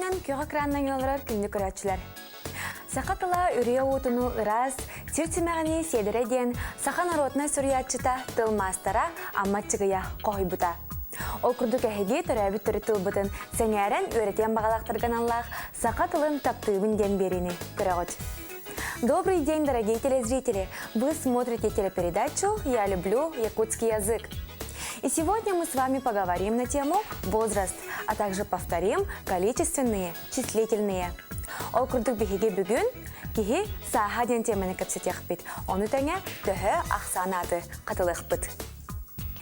күнүнэн күөх экранынан олорор күндү көрөөччүлэр. Саха тыла үрүйэ уутуну ыраас, сир симэҕинии сиэдэрэ диэн саха норуотунай суруйааччыта, тыл маастара Амма Чыгыйа хоһуйбута. Ол курдук эһиги төрөөбүт төрүт тылбытын сэҥээрэн үөрэтиэн баҕалаахтарга аналлаах саха тылын таптыыбын диэн биэриини көрөҕүт. Добрый день, дорогие телезрители! Вы смотрите телепередачу «Я люблю якутский язык». И сегодня мы с вами поговорим на тему «Возраст», а также повторим количественные, числительные. Ол курдук биһиги бүгүн киһи сааһа диэн теманы кэпсэтиэхпит. Ону тэҥэ төһө ахсаан ааты хатылыахпыт.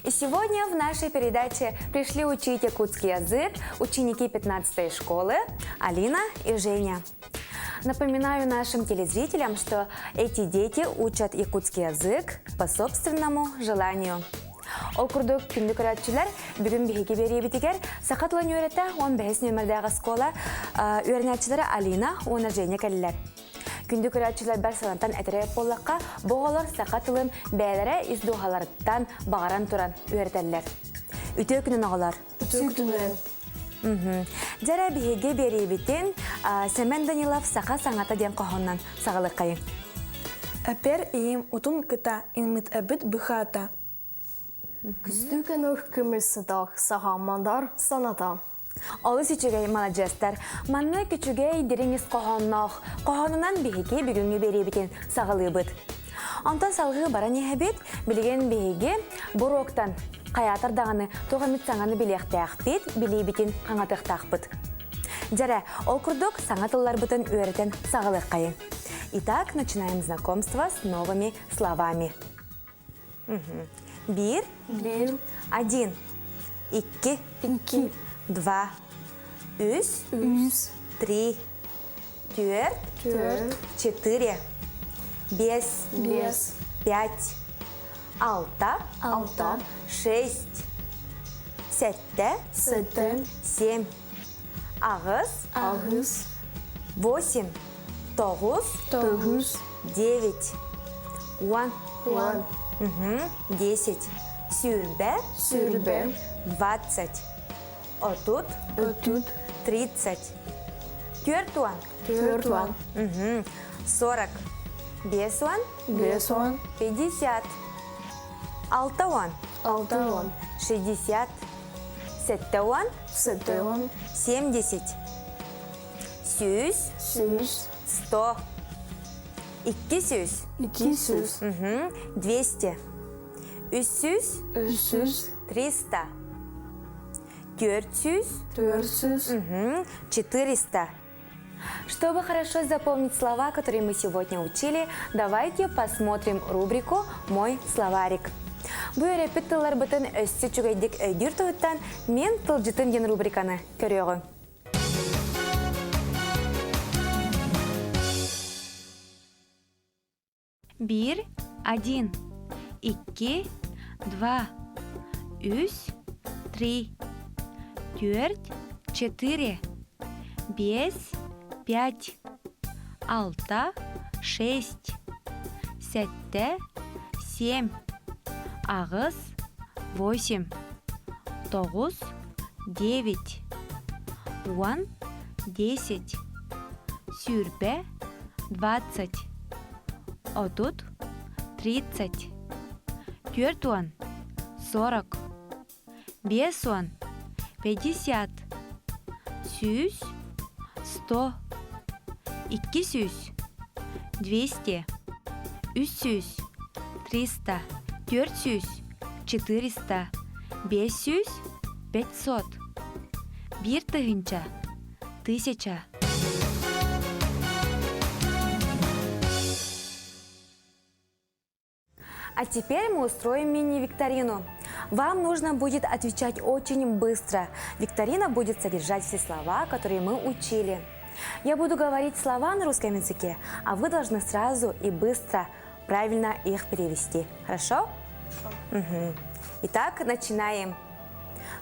И сегодня в нашей передаче пришли учить якутский язык ученики 15 школы Алина и Женя. Напоминаю нашим телезрителям, что эти дети учат якутский язык по собственному желанию. Ол курдук күндү көрөөччүлэр бүгүн биһиги биэриибитигэр саха тылын үөрэтэ 15 нүөмэрдээх оскуола үөрэнээччилэрэ Алина уонна Женя кэллилэр. Күндү көрөөччүлэр бэр санатан этэрэ буоллахха, бу оҕолор саха тылын бэйэлэрэ ис дууһаларыттан баҕаран туран үөрэтэллэр. Үтүө күнүн оҕолор! Үтүө күнүн! Дьэрэ биһиги биэриибитин Сэмэн Данилов «Саха саҥата» диэн хоһоонунан саҕалыаххайыҥ. Эпэр ийим утун кыта инмит эбит быхата. Күстүүкөнөх көмүс сытах саха мандар саната. Олус үчүгэй маладьыастар. Манна күчүгэй дириҥ ис хоһоонноох. Хоһоонунан биһиги бүгүҥҥү биэриибитин саҕалыыбыт. Онтон салгыы баран иһэбит. Билигин биһиги буруоктан хайаатар даҕаны туох эмит саҥаны билиэхтээхпит, билиибитин хаҥатыахтаахпыт. Дьэрэ, ол курдук саҥа тылларбытын үөрэтэн саҕалыаххайыҥ. Итак, начинаем знакомство с новыми словами. Биир. Биир. Один. Икки. Икки. Два. Үс. Үс. Три. Түөрт. Түөрт. Четыре. Биэс. Биэс. Пять. Алта. Алта. Шесть. Сэттэ. Сэттэ. Семь. Аҕыс. Аҕыс. Восемь. Тоҕус. Тоҕус. Девять. Уон. Уон. Десять. Сүүрбэ. Сүүрбэ. 20. 30. 30. 30. 40. 40. 40. 50. 50. 50. 60. 60. 60. 70. 70. 70. 100. 100. 100. 200. 200. 200. 300. 300. 300. 400. 400. 400. Чтобы хорошо запомнить слова, которые мы сегодня учили, давайте посмотрим рубрику «Мой словарик». Бу үөрэппит тылларбытын өссө үчүгэйдик өйдүүр туһуттан мен тылдьытым диэн рубриканы көрүөҕүҥ. Биир, один, икки, два, үс, три, түөрт, четыре, биэс, пять, алта, шесть, сэттэ, семь, аҕыс, восемь, тоҕус, девять, уон, десять, сүүрбэ, 20, 30, 30, 40, 40, 50, 50, 100, 100, 200, 200, 300, 300, 400, 400, 500, 500. Биир тыһыынча, тысяча. А теперь мы устроим мини-викторину. Вам нужно будет отвечать очень быстро. Викторина будет содержать все слова, которые мы учили. Я буду говорить слова на русском языке, а вы должны сразу и быстро правильно их перевести. Хорошо? Хорошо. Угу. Итак, начинаем.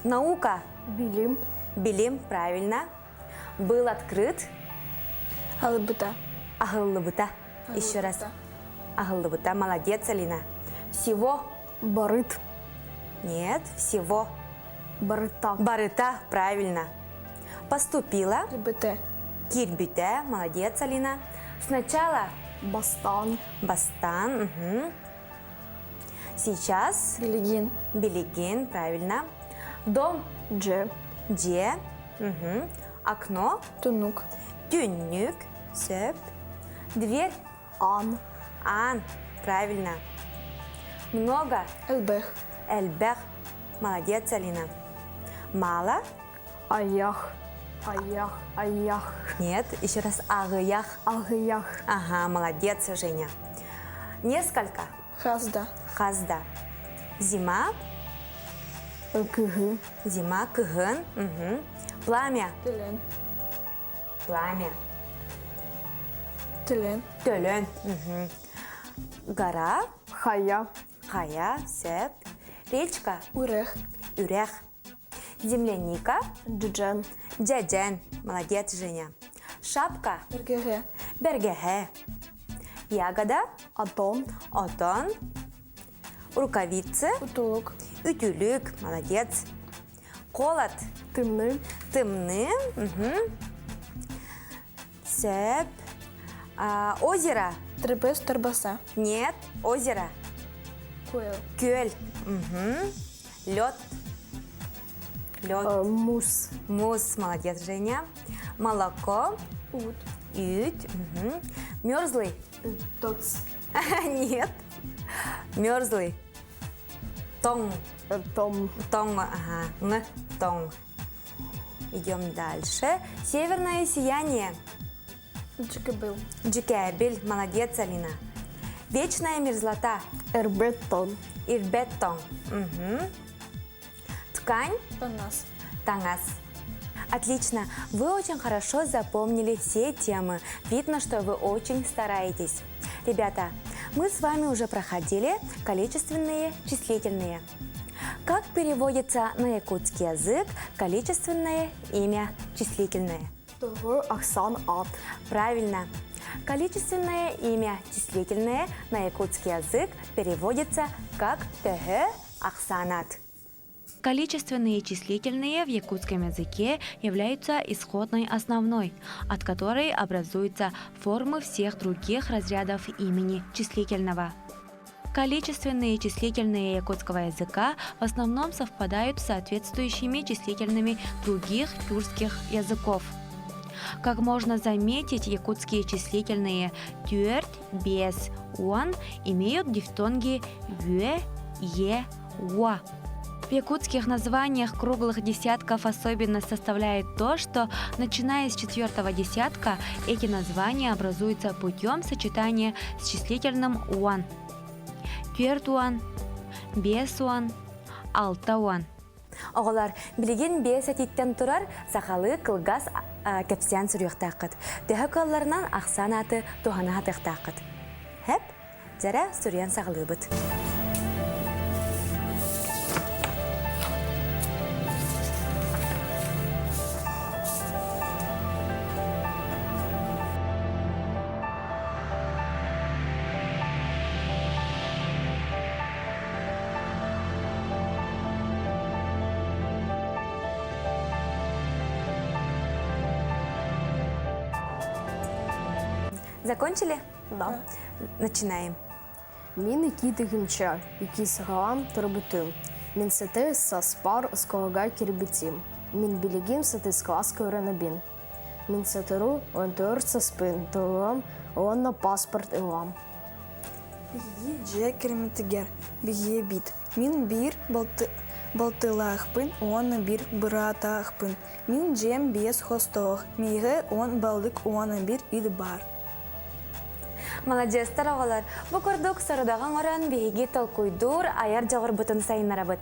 Наука. Билим. Билим, правильно. Был открыт. Алыбыта. Аһыллыбыта. Еще раз. Аһыллыбыта. Молодец, Алина. Всего. Барыт. Нет, всего. Барыта. Барыта, правильно. Поступила. Кирбитэ. Кирбитэ. Молодец, Алина. Сначала. Бастан. Бастан. Угу. Сейчас. Билигин. Билигин, правильно. Дом. Дьэ. Дьэ. Угу. Окно. Түннүк. Түннүк. Сөп. Дверь. Ан. Ан. Правильно. Много. Элбэх. Элбэх. Молодец, Алина. Мало. Аях. Аях. Аях. Нет, еще раз аҕыйах. Аҕыйах. Ага, молодец, Женя. Несколько. Хас да. Хас да. Зима. Кыһын. Зима, кыһын. Угу. Пламя. Төлөн. Пламя. Төлөн. Төлөн. Угу. Гора. Хайа. Хайа, сөп. Речка. Үрэх. Үрэх. Земляника. Дьэдьэн. Дьэдьэн. Молодец, Женя. Шапка. Бэргэһэ. Бэргэһэ. Ягода. Отон. Отон. Рукавицы. Үтүлүк. Үтүлүк. Молодец. Холод. Тымныы. Тымныы. Угу. Сөп. А, озеро. Тэрбэс торбаса. Нет, озеро. Күөл. Күөл. Угу. Лед. Лед. Муус. Муус. Молодец, Женя. Молоко. Үүт. Үүт. Угу. Мерзлый. Тоц. Нет. Мерзлый. Тоҥ. Том. Тоҥ. Ага. Н. Тоҥ. Идем дальше. Северное сияние. Дьүкээбил. Дьүкээбил. Молодец, Алина. Вечная мерзлота. Ирбэт тоҥ. Ирбэт тоҥ. Угу. Ткань. Таҥас. Таҥас. Отлично. Вы очень хорошо запомнили все темы. Видно, что вы очень стараетесь. Ребята, мы с вами уже проходили количественные числительные. Как переводится на якутский язык количественное имя числительное? Төһө ахсаан аат. Правильно. Количественное имя числительное на якутский язык переводится как «төһө ахсаан аат». Количественные числительные в якутском языке являются исходной основной, от которой образуются формы всех других разрядов имени числительного. Количественные числительные якутского языка в основном совпадают с соответствующими числительными других тюркских языков. Как можно заметить, якутские числительные түөрт, биэс, уон имеют дифтонги үө, е, уо. В якутских названиях круглых десятков особенность составляет то, что, начиная с четвертого десятка, эти названия образуются путем сочетания с числительным уон. Түөрт уон, биэс уон, алта уон. Оҕолор, билигин биэс этииттэн турар сахалыы кылгас кэпсээн суруйуохтааххыт. Төһө кыалларынан ахсаан ааты туһана сатыахтааххыт. Сөп, дьэ суруйан саҕалыыбыт. Закончили? Да. Начинаем. Мин икки тыһыынча иккис сылга төрөөбүтүм. Мин сэттис сааспар оскуолаҕа киирбитим. Мин билигин сэттис кылааска үөрэнэбин. Мин сотору 14 сааспын туолуом уонна паспорт ылыам. Биһиги дьиэ кэргэммитигэр биһиэбит. Мин биир балтылаахпын уонна биир бырааттаахпын. Мин дьиэм биэс хостоох, миэхэ 10 балык уонна биир ыт баар. Маладьыастар оҕолор, бу курдук сорудаҕы оҥорон биһиги толкуйдуур айар дьоҕурбутун сайыннарабыт.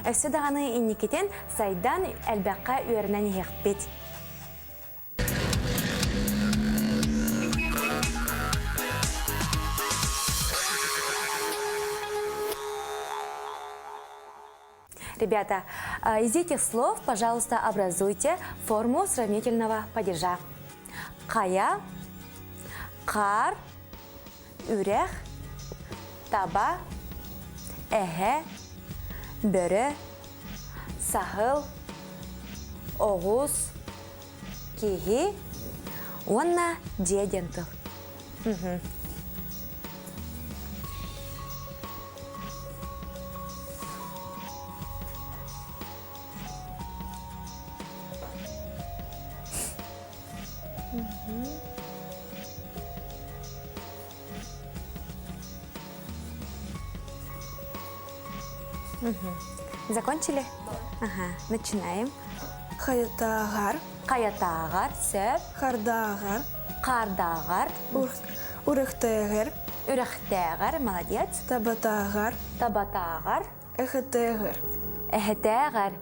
Өссө даҕаны инникитин сайдан элбэххэ үөрэнэн иһиэхпит. Ребята, из этих слов, пожалуйста, образуйте форму сравнительного падежа. Хайа, хаар, үрэх, таба, эһэ, бөрө, саһыл, оҕус, Киһи уонна дьиэ диэн тыл. Закончили? Ага, начинаем. Хайатааҕар. Хайатааҕар, сөп. Хардааҕар. Хардааҕар. Үрэхтээҕэр. Үрэхтээҕэр, молодец. Табатааҕар. Табатааҕар. Эһэтээҕэр. Эһэтээҕэр.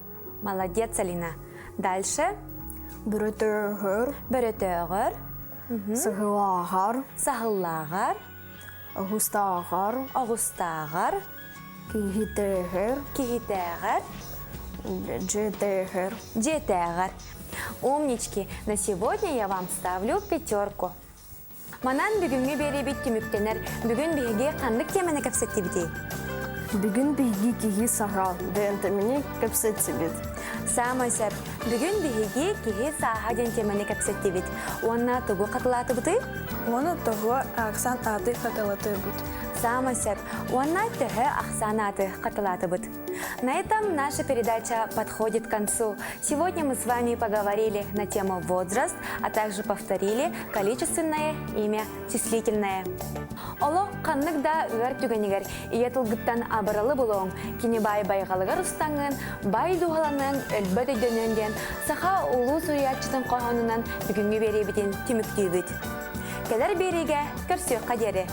Молодец, Алина. Дальше. Бөрөтөөҕөр. Бөрөтөөҕөр. Саһылааҕар. Саһыллааҕар. Оҕустааҕар. Оҕустааҕар. Киһитээҕэр. Киһитээҕэр. Дьиэтээҕэр. Дьиэтээҕэр. Умнички, на сегодня я вам ставлю пятерку. Манан бүгүҥҥү биэриибит түмүктэнэр. Бүгүн биһиги ханнык теманы кэпсэттибитий? Бүгүн биһиги киһи саха диэн теманы кэпсэттибит. Саамай сөп. Бүгүн биһиги киһи сааһа диэн теманы кэпсэттибит. Уонна тугу хатылаатыбытый? Уонна тоҕо ахсаан ааты хатылатыбыт. Саамай сөп. Уонна төһө ахсаан ааты хатылаатыбыт. На этом наша передача подходит к концу. Сегодня мы с вами поговорили на тему возраст, а также повторили количественное имя числительное. Олох ханнык да ыар түгэнигэр ийэ тылгыттан абыралы булуоҥ, кини баай байҕалыгар устаҥын, баай дууһаланыаҥ, өлбөт өйдөнүөн диэн саха улуу суруйааччытын хоһоонунан бүгүҥҥү биэриибитин түмүктүүбүт. Кэлэр биэриигэ көрсүөххэ диэри!